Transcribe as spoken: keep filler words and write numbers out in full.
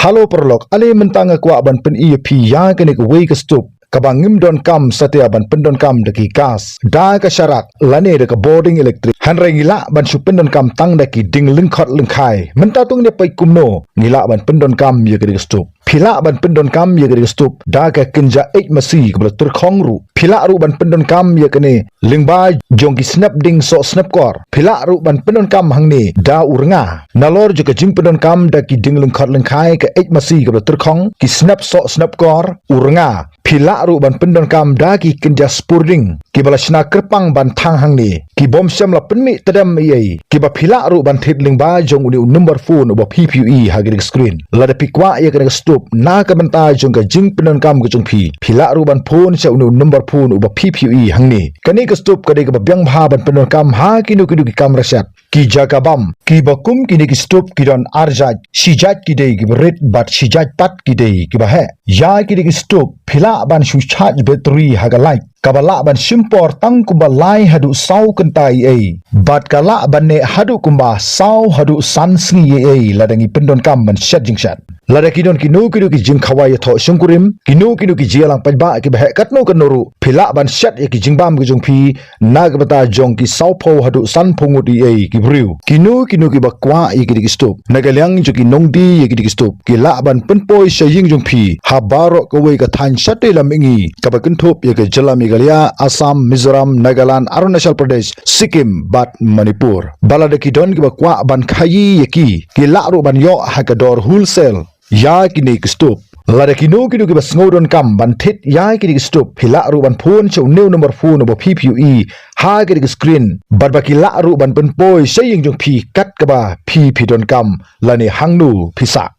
Hello paralok, ale mynta nga kwah ban pyni ïa phi ïa kane kawei ka stove kaba ngim donkam satia ban pyndonkam da ki gas, da ka sharak lane da ka bording electric. Hynrei ngi lah ban shu pyndonkam tang da ki ding lyngkhot lyngkhai. Mynta to ngin ïa peit kumno ngi lah ban pyndonkam ïa kane ka stove. Phi lah ban pyndonkam ïa kane ka stove da ka kynja eit masi kaba la tyrkhong ruh. Phi lah ruh ban pyndonkam ïa kane lyngba jong ki snep ding soh snep kor. Phi lah ruh ban pyndonkam hangne da u rnga. Nalor jong ka jingpyndonkam da ki ding lyngkhot lyngkhai, ka eit masi kaba la tyrkhong, ki snep soh snep kor, u rnga. Phi lah ruh ban pyndonkam da ki kynja spurding kiba la shna kyrpang ban thang hangne, ki bym shym la pynmih tdem ei ei, kiba phi lah ruh ban thied lyngba jong une u number phone uba phi phi ïohi ha kane ka screen. Lada phi kwah ïa kane ka stove na ka bynta jong ka jingpyndonkam ka jong phi, phi lah ruh ban phone sha une u number phone uba phi phi ïohi hangne. Kane ka stove ka dei kaba biang bha ban pyndonkam ha kino kino ki kam rashad, ki jaka bam. Kiba kum kine ki stove ki don ar jait, shi jait ki dei kiba rit bad shi jait pat ki dei kiba heh. Ïa kine ki stove phi lah ban shu charge battery ha ka light, kaba lah ban shim por tang kumba lai haduh saw kynta ei ei, bad ka lah ban neh haduh kumba saw haduh san sngi ei ei lada ngi pyndonkam ban shet jingshet. Lada ki don kino kino ki jingkhawai ïathoh shongkurim, kino kino ki jingïalang paidbah kiba heh katno katno ruh, phi lah ban shet ïa ki jingbam ki jong phi na ka bynta jong ki sawphew haduh sanphew ngut ei ei ki briew. Kino kino kiba kwah ïa kine ki stove, na ka liang jong ki nongdie ïa kine ki stove, ki lah ban pynpoi sha ïing jong phi ha baroh kawei ka thaiñ shatei lam mihngi kaba kynthup ïa ka jylla Meghalaya, Assam, Mizoram, Nagaland, Arunachal Pradesh, Sikkim bad Manipur. Bad lada ki don kiba kwah ban khaïi ïa ki, ki lah ruh ban ïoh ha ka dor wholesale ïa kine ki stove. Lada kino kino kiba sngew donkam ban thied ïa kine ki stove, phi lah ruh ban phone sha une u number phone uba phi phi ïohi ha kane ka screen, bad ba ki lah ruh ban pynpoi sha ïing jong phi kat kaba phi phi donkam lane hangno phi sah.